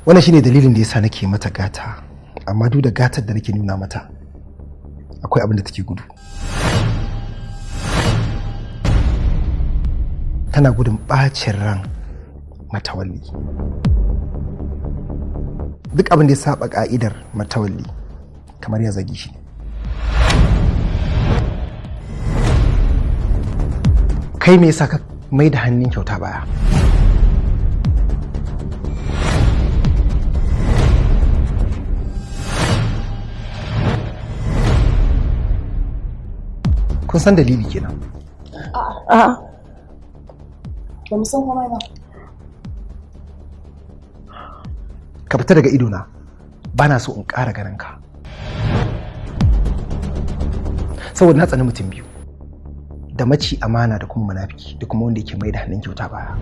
Wannan shine dalilin da yasa nake mata gata, amma duk da gatar da nake nuna mata, akwai abin da take gudu. Tana gudun bacin ran Matawalli. Duk abin da ya saba ka'idar Matawalli kamar ya zagi shi ne. Kai, me yasa ka mai da hannun kyauta baya? Kun san dalili kenan? A'a. Ba mu san komai ba. Ka fita daga idona, ba na so in ƙara ganin ka, saboda na tsani mutum biyu: da maci amana da kuma munafiki, da kuma wanda yake mai da hannun kyauta baya.